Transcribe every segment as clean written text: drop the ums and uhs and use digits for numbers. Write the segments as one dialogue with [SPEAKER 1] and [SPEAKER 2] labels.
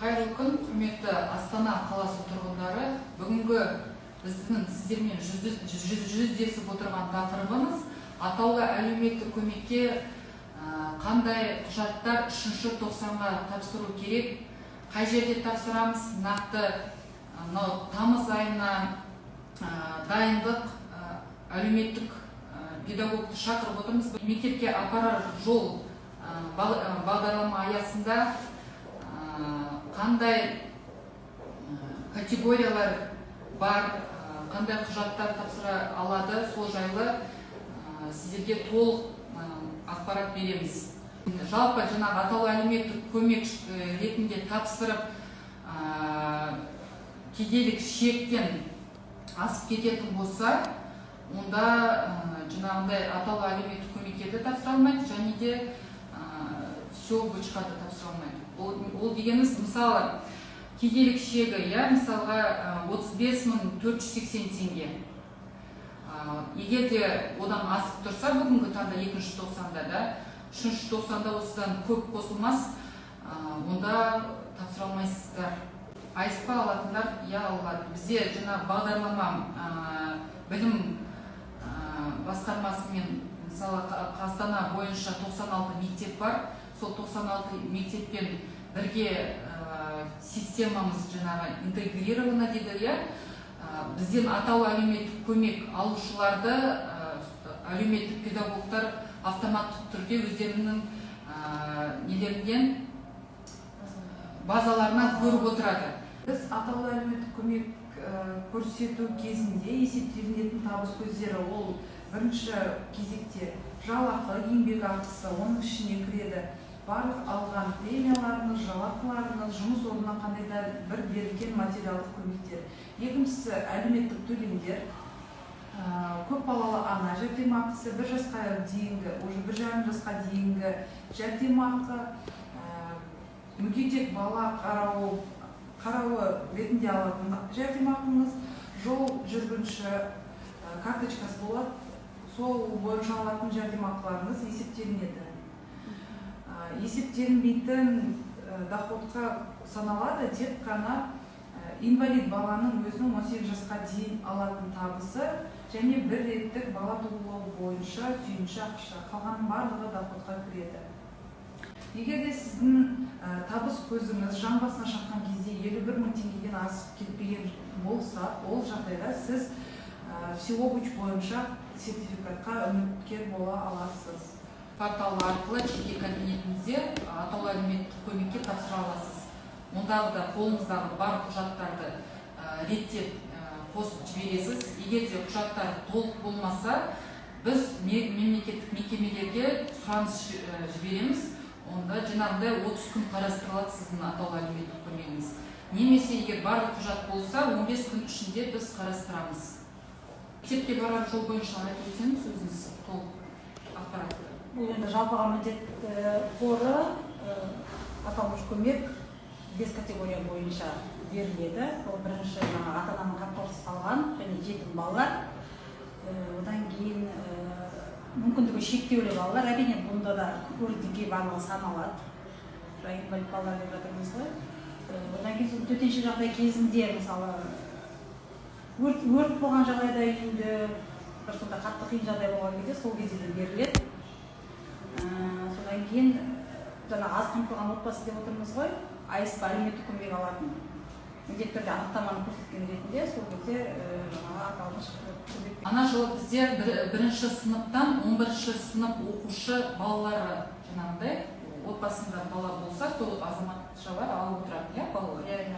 [SPEAKER 1] Қайырлы күн, құрметті Астана қаласы тұрғындары! Бүгінгі біздің сіздермен жүздесіп отырған тақырыбымыз: атаулы әлеуметтік көмекке қандай құжаттар үшінші тоқсанға тапсыру керек, қай жерде тапсырамыз, нақты мынау тамыз айына дайындық, әлеуметтік педагогты шақырып отырмыз. Мектепке апарар жол бағдарлама аясында қандай категориялар бар, қандай құжаттар тапсыра алады, сол жайлы сіздерге толық ақпарат береміз. Жалпы жаңағы атаулы әлеуметтік көмек ретінде тапсырып, кедейлік шектен асып кететін болса, онда жаңағындай атаулы әлеуметтік көмекке де тапсыра алмайды және де всеобучқа да тапсыра алмайды. Ол дегеніміз, мысалы, кедейлік шегі, иә, мысалға, 35 480 теңге. Егер де одан асып тұрса, бүгінгі таңда екінші тоқсанда да, үшінші тоқсанда осыдан көп қосылмас, онда тапсыра алмайсыздар. АСП алатындар, иә, алады. Бізде жаңағы бағдарлама білім басқармасымен, мысалы, Астана бойынша 96 мектеп бар. Сол 96 мектеппен бірге системамыз жаңағы интегрирована дейді, иә. Бізден атаулы әлеуметтік көмек алушыларды әлеуметтік педагогтар автоматты түрде өздерінің нелерінен, базаларынан көріп отырады.
[SPEAKER 2] Біз атаулы әлеуметтік көмек көрсету кезінде есептелінетін табыс көздері: ол бірінші кезекте жалақы, еңбек ақысы, оның ішіне кіреді барлық алған премияларыңыз, жалақыларыңыз, жұмыс орнынан қандай да бір берілген материалдық көмектер. Екіншісі – әлеуметтік төлемдер, көп балалы ана жәрдемақысы, 1 жасқа дейінгі, уже 1,5 жасқа дейінгі жәрдемақы, мүгедек бала қарауы ретінде алатын жәрдемақыңыз, жол жүргінші карточкасы болады, сол бойынша алатын жәрдемақыларыңыз есептелінеді. Есептелінбейтін доходқа саналады тек қана инвалид баланың өзінің 18 жасқа дейін алатын табысы және бір реттік бала тууы бойынша сүйінші ақша. Қалғанның барлығы доходқа кіреді. Егер де сіздің табыс көзіңіз жан басына шаққан кезде 51 000 теңгеден асып кетпеген болса, ол жағдайда сіз всеобуч бойынша сертификатқа үміткер бола аласыз.
[SPEAKER 1] Порталы арқылы жеке кабинетіңізде атаулы әлеуметтік көмекке тапсыра аласыз. Ондағы да қолыңыздағы бар құжаттарды реттеп, қосып жібересіз. Егер де құжаттар толық болмаса, біз мемлекеттік мекемелерге сұраныс жібереміз. Онда жаңағыдай 30 күн қарастырылады сіздің атаулы әлеуметтік көмегіңіз немесе егер барлық құжат болса, 15 күн ішінде біз қарастырамыз. Мектепке барар жол бойынша айтып өтсеңіз өзіңіз толық ақпаратты.
[SPEAKER 3] Бұл енді жалпыға міндетті қоры, аталмыш көмек бес категория бойынша беріледі. Ол бірінші жаңағы ата ананың қамқорсыз қалған және жетім балалар, одан кейін мүмкіндігі шектеулі балалар, әрине, бұнда да көрдеке барлығы саналады, жаңа инвалид балалар деп жатырмыз ғой. Одан кейін сол төтенше жағдай кезінде, мысалы, өрт болған жағдайда, үйінде бір сондай қатты қиын жағдай болған кезде, сол кезде де беріледі. Содан кейін жаңа аз қамтылған отбасы деп отырмыз ғой, АСП әлеуметтік көмек алатын, міндетті түрде анықтаманы көрсеткен ретінде сол кезде жаңағы аталмыш көмек.
[SPEAKER 1] Ана жылы бізде бірінші сыныптан 11-сынып оқушы балалары, жаңағыдай отбасында бала болса, сол азаматшалар алып отыратын, иә, балалар.
[SPEAKER 3] Иә.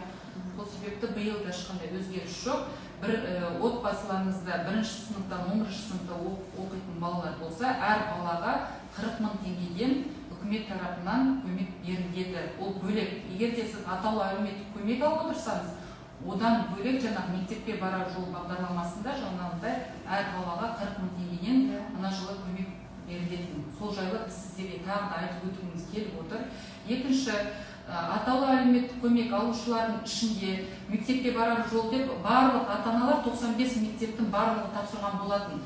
[SPEAKER 1] Сол себепті биыл да ешқандай өзгеріс жоқ. Бір отбасыларыңызда бірінші сыныптан 11-сыныпта оқитын балалар болса, әр балаға 40 000 теңгеден үкімет тарапынан көмек беріледі. Ол бөлек. Егер де сіз атаулы әлеуметтік көмек алып отырсаңыз, одан бөлек жаңағы мектепке барар жол бағдарламасында жаңағындай әр балаға 40 000 теңгеден ана жылы көмек берілетін. Сол жайлы біз сіздерге тағы да айтып өткіміз келіп отыр. Екінші, атаулы әлеуметтік көмек алушылардың ішінде мектепке барар жол деп барлық ата аналар 95 мектептің барлығы тапсырған болатын.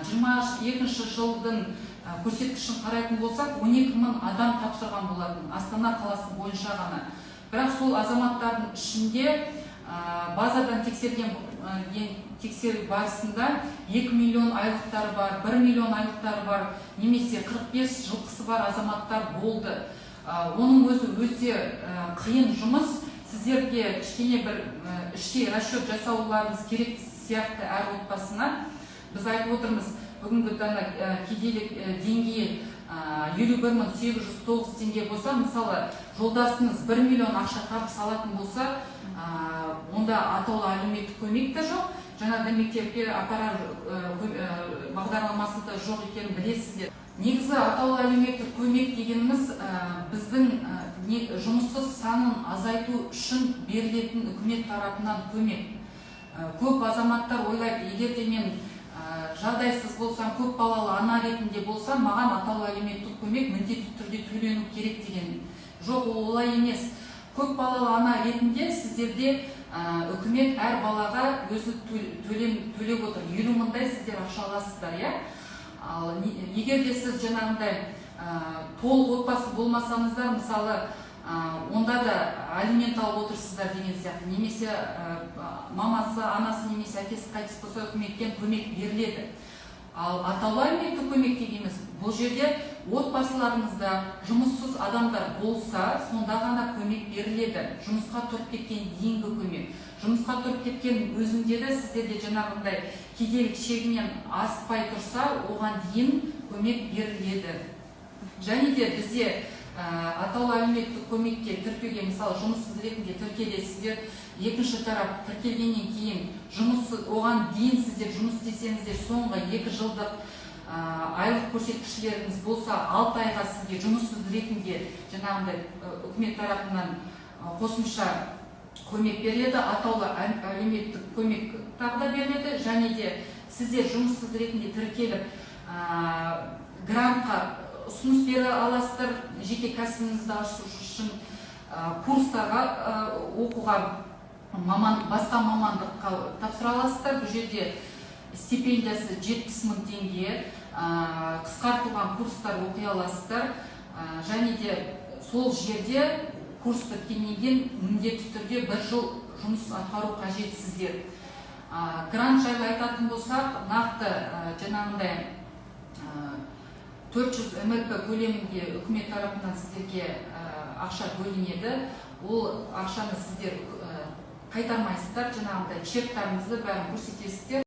[SPEAKER 1] 22-жылдың көрсеткішін қарайтын болсақ, 12 мың адам тапсырған болатын Астана қаласы бойынша ғана. Бірақ сол азаматтардың ішінде базадан тексерген, тексеру барысында 2 миллион айлықтары бар, 1 миллион айлықтары бар немесе 45 жылқысы бар азаматтар болды. Оның өзі өте қиын жұмыс. Сіздерге кішкене бір іштей расчет жасауларыңыз керек сияқты әр отбасына. Біз айтып отырмыз, бүгінгі таңда кедейлік деңгейі 51 809 теңге болса, мысалы, жолдасыңыз 1 миллион ақша табыс алатын болса, онда атаулы әлеуметтік көмек те жоқ, жаңағыдай мектепке апарар бағдарламасы да жоқ екенін білесіздер. Негізі атаулы әлеуметтік көмек дегеніміз біздің жұмыссыз санын азайту үшін берілетін үкімет тарапынан көмек. Көп азаматтар ойлайды, егер де мен жағдайсыз болсам, көп балалы ана ретінде болсам, маған атаулы әлеуметтік көмек міндетті түрде төлену керек деген. Жоқ, ол олай емес. Көп балалы ана ретінде сіздерде үкімет әр балаға өзі төлем төлеп отыр, 50 мыңдай сіздер ақша аласыздар, иә. Ал егер де сіз жаңағындай толық отбасы болмасаңыздар, мысалы, онда да алимент алып отырсыздар деген сияқты, немесе мамасы, анасы немесе әкесі қайтыс болса, үкіметтен көмек беріледі. Ал атаулы әлеуметтік көмек дегеніміз, бұл жерде отбасыларыңызда жұмыссыз адамдар болса, сонда ғана көмек беріледі. Жұмысқа тұрып кеткен дейінгі көмек. Жұмысқа тұрып кеткен өзінде де сіздерде жаңағындай кедейлік шегінен аспай тұрса, оған дейін көмек беріледі. Және де бізде атаулы әлеуметтік көмекке тіркеуге, мысалы, жұмыссыз ретінде тіркелесіздер. Екінші тарап, тіркелгеннен кейін жұмыссыз, оған дейін сіздер жұмыс істесеңіздер, соңғы 2 жылдық айлық көрсеткішлеріңіз болса, 6 айға сізге жұмыссыз ретінде жаңағындай үкімет тарапынан қосымша көмек беріледі, атаулы әлеуметтік көмек тағы да беріледі. Және де сіздер жұмыссыз ретінде тіркеліп, грантқа ұсыныс бере аласыздар жеке кәсібіңізді ашу үшін, курстарға оқуға, маман, басқа мамандыққа тапсыра аласыздар. Бұл жерде стипендиясы 70 000 теңге, қысқартылған курстар оқи аласыздар. Және де сол жерде курс біткеннен кейін міндетті түрде бір жыл жұмыс атқару қажет сіздер. Грант жайлы айтатын болсақ, нақты жаңағындай 400 МРП көлемінде үкімет тарапынан сіздерге ақша бөлінеді. Ол ақшаны сіздер қайтармайсыздар, жаңағындай чектарыңызды бәрін көрсетесіздер.